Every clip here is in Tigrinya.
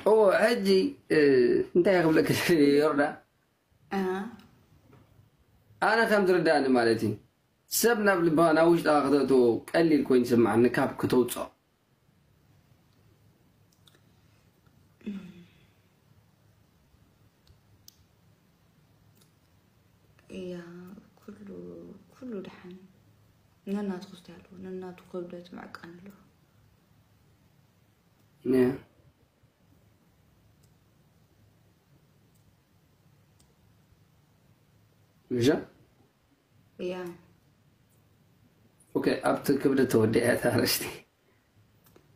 እዎ፣ ሕጂ፣ እ፣ እንታይ ክብለክ ዮርዳ? ኣሃ። ኣነ ከም ዝርዳእኒ ማለት እዩ፣ ሰብ ናብ ልብኻ፣ ናብ ውሽጥኻ ክተእትዎ ቀሊል ኮይኑ ይስምዓኒ ካብ ክተውፅኦ። እያ፣ ኩሉ፣ ኩሉ ደሓን ነናቱ ክስታይ ኣለዎ፣ ነናቱ ክብደት መዕቀን ኣለዎ። ያ። ምሻ? እያ። ኦኬ፣ ኣብቲ ክብደት ተወዲኣ እታ ኣርእስቲ።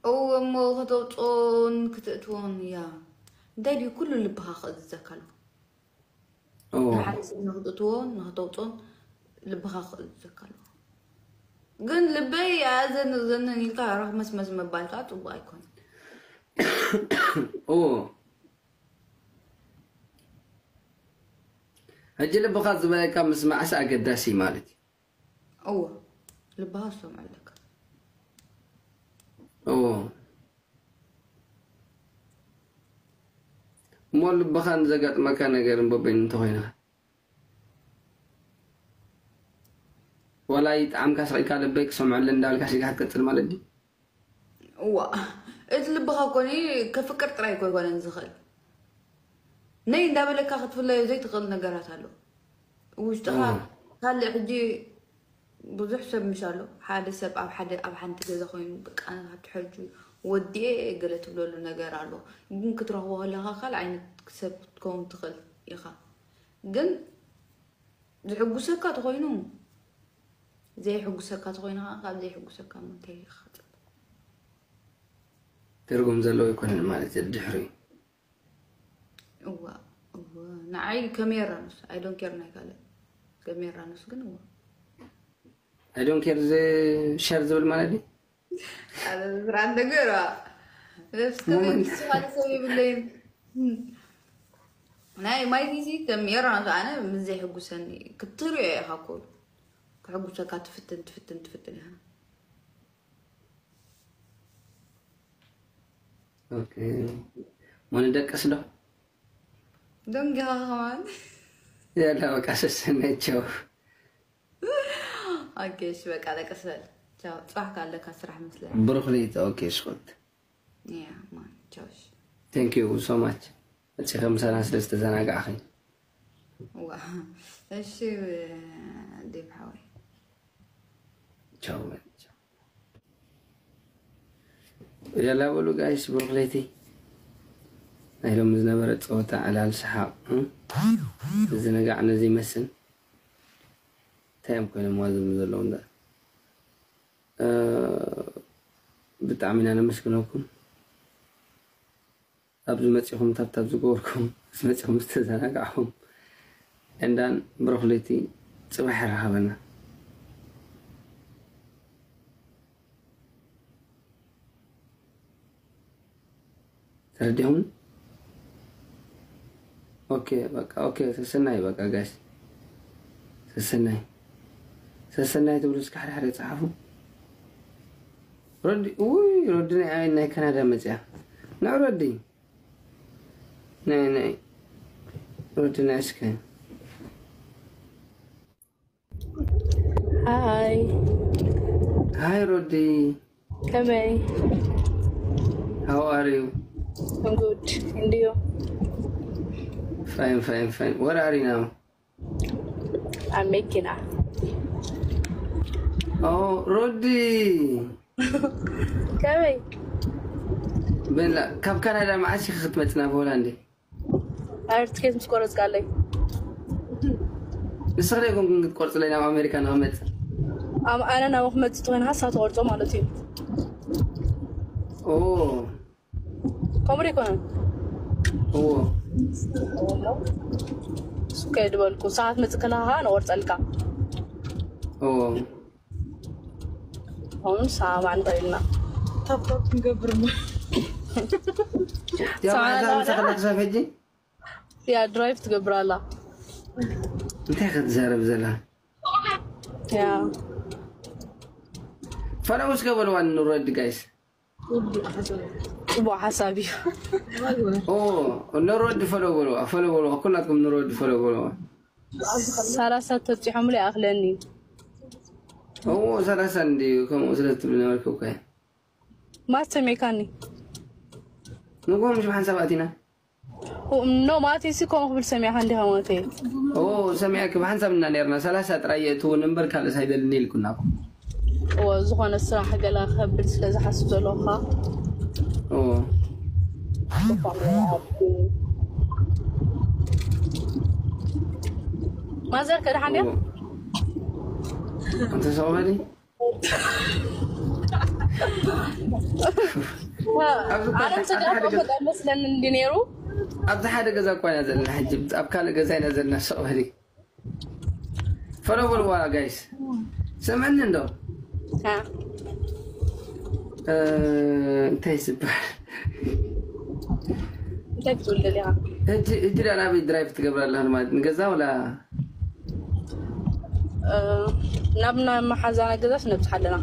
እዎ፣ እሞ ከተውፅኦን ክትእትዎን እያ። እንታይ ድዩ፣ ኩሉ ልብኻ ክእዝዘካ ኣለዎ። እዎ። ንሓደ ሰብ ንክትእትዎን ንክተውፅኦን ልብኻ ክእዝዘካ ኣለዎ። ግን ልበይ ኣያዘን እዘንን ኢልካ ራኽ መስመስ ምባል ከዓ ፅቡቅ ኣይኮነን። እዎ። ሕጂ ልብኻ ዝበለካ ምስማዕስ ኣገዳሲ ማለት እዩ። እዎ፣ ልብኻ ክሰምዖ ኣለካ። እዎ። እሞ ልብኻ ንዘጋጥመካ ነገር እምበበይኑ እንተኾይንኻ፣ ዋላ ይጥዓምካ ስቕ ኢልካ ልበይ ክሰምዐሉ እንዳበልካ ሽግሃ ትቀጽል ማለት ድዩ? እዋ፣ እቲ ልብኻ እኮ ከፍቅር ጥራይ እኮ ኣይኮነን ዝኽእል። ነይ እንዳበለካ ክትፍለዮ ዘይትኽእል ነገራት ኣሎ። ውሽጥኻ እዋ። ካልእ ሕጂ ብዙሕ ሰብ ምሽ ኣሎ። ሓደ ሰብ ኣብ ሓደ፣ ኣብ ሓንቲ ገዛ ኮይኑ፣ በቃ፣ ኣብቲ ሕጂ ወዲኤ ገለ ትብለሉ ነገር ኣሎ። ግን ክትረኽቦ ከለኻ ካልእ ዓይነት ሰብ ክትከውን ትኽእል ኢኻ። ግን ዝሕጉሰካ ተኾይኑ፣ ዘይሕጉሰካ ተኾይኑ ከዓ ካብ ዘይሕጉሰካ እንታይ ኢኻ ትጽበ? ትርጉም ዘለዎ ኣይኮነን ማለት እዩ፣ ድሕሪ። እዋ፣ እዋ፣ ንዓይ ከመይ የራኑስ? I don't care ናይ ካልእ። ከመይ የራኑስ ግን እዋ። I don't care ዝ-፣ ሸር ዝብል ማለት ድዩ? ኣነ ብስራት ነገር፣ ዋ። ነፍሲ ከመይ ሞመንት። ንሱ ካልእ ሰብ የብለይን። ናይ ማይ ቲሲ ከም የራኑስ ኣነ ምስ ዘይሕጉሰኒ ክትሪኦ ኢኻ እኮ። ክሕጉሰካ ትፍትን፣ ትፍትን፣ ትፍትን ኢኻ። ኦኬ። ሞን ደቅስ ዶ? ደንጊኻ ከማን። ያላ በቃ ሰሰናይ ቻው። ኦኬ፣ እሺ፣ በቃ ደቅስ በል። ቻው። ጽባሕ ካለካ ስራሕ መስለኒ። ብሩኽ ለይቲ። ኦኬ፣ እሺ፣ ኹት። ያ፣ ማን፣ ቻው፣ እሺ። Thank you so much። መጺኻ ምሳና ስለ ዝተዘናጋዕኺ። ዋ፣ እሺ፣ ዴቭ ሓወይ። ቻው፣ ቻው። ያላ በሉ ጋይስ፣ ብሩኽ ለይቲ። ናይ ሎሚ ዝነበረ ጸወታ፣ ዕላል፣ ሰሓቕ፣ እ? ምዝንጋዕ ነዚ ይመስል። እንታይ እዮም ኮይኖም ዋዝም ዘለዉ እንዳ? እ፣ ብጣዕሚ ኢና ነመስግነኩም። ኣብዚ መጺኹም ታብታብ ዝገበርኩም፣ ምስ መጺኹም ዝተዘናጋዕኩም፣ እንዳን ብሩኽ ለይቲ፣ ጽባሕ ይራኸበና። ተረዲኹም? ኦኬ፣ በቃ፣ ኦኬ፣ ሰሰናይ፣ በቃ፣ ጋይስ። ሰሰናይ። ሰሰናይ ትብሉ እስከ ሓደ ሓደ ጸሓፉ። ሮዲ፣ ውይ፣ ሮዲ ናይ፣ ናይ ካናዳ መጽያ። ንዑ ሮዲ። ናይ፣ ናይ። ሮዲ ናይ እስከ። ሃይ። ሃይ ሮዲ። ከመይ? How are you? I'm good. And you? Fine, fine, fine. Where are you now? ኣብ መኪና። ኦ፣ ሮዲ። ከመይ? በላ፣ ካብ ካናዳ መዓስ ኢኺ ክትመጽና ብሆላንድ? ኣረ ትኬት ምስ ቆረጽካለይ። ንስኺ ዶ ይኮንኩን ክትቆርጽለይ ናብ ኣሜሪካ ንኽመጽእ? ኣም-፣ ኣነ ናብኡ ክመጽእ ተኾይንካ ንስኻ ትቆርጾ ማለት እዩ። ኦ። ከምኡ ዶ ኣይኮነን? እዎ። እሱ ከይድበልኩ፣ ንስኻ ክትመጽእ ከለኻ ኸዓ ንቆርጸልካ። እዎ። ኣሁን ሰማማዕ ንኽእል ኢና። ታፕታፕ ክንገብር እሞ። ያ ሰማማዕ መዓዛ ኣለና። ምሳኻ ክሳብ ሕጂ? ያ ድራይቭ ትገብር ኣላ። እንታይ ክትዛረብ ዘላ? ያ። ፈለውስ ገበልዋ ንረድ ጋይስ። ጽቡቕ ሓሳብ እዩ። ኦ፣ ንሮድ ፈሎ በልዋ፣ ፈሎ በልዋ፣ ኩላትኩም ንሮድ ፈሎ በልዋ። ሰላሳ ተብፂሖምሉ ይኣኽለኒ። ኦ፣ ሰላሳ እንዲ ከምኡ ስለ ትብል ነበርኩ እኮ። ማት ሰሚዕካኒ? ንጎም ሽም ሓንሳብ ኣቲና። ኖ፣ ማለት ሲ ከምኡ ክብል ሰሚዕካ እንዲኻ ማለት እዩ። ኦ፣ ሰሚዐክ ብሓንሳብ እና ነርና ሰላሳ ጥራይ የእትውን እምበር ካልእ ሳይደልኒ ኢልኩና እኮ። እወ፣ ዝኾነ ስራሕ ገለ ከብል ስለ ዝሓስብ ዘለኹ ኸዓ። ኦ፣ ማዘር ከ ደሓን ድያ? ኦ። ኣንተ ሰው በሊ። ኣብዚ እኮ ኣለም ሓደ ስጋ ሓደ ገዛ መስለን እንዲ ነይሩ። ኣብዚ ሓደ ገዛ እኳ ኢና ዘለና ሕጂ፣ ኣብ ካልእ ገዛ ኢና ዘለና። ሰው በሊ። ፈሎ በልዋ ጋይስ። ሰምዕኒ እንዶ? አ፣ እ፣ እንታይ ዝበሃል? እንታይ ክትብል ደሊኻ? ሕጂ፣ ሕጂ ዳ ናበይ ድራይቭ ትገብር ኣለኻ ማለት ንገዛ ወላ? እ፣ ናብ ናብ መሓዛና ገዛስ ነብፅሕ ኣለና።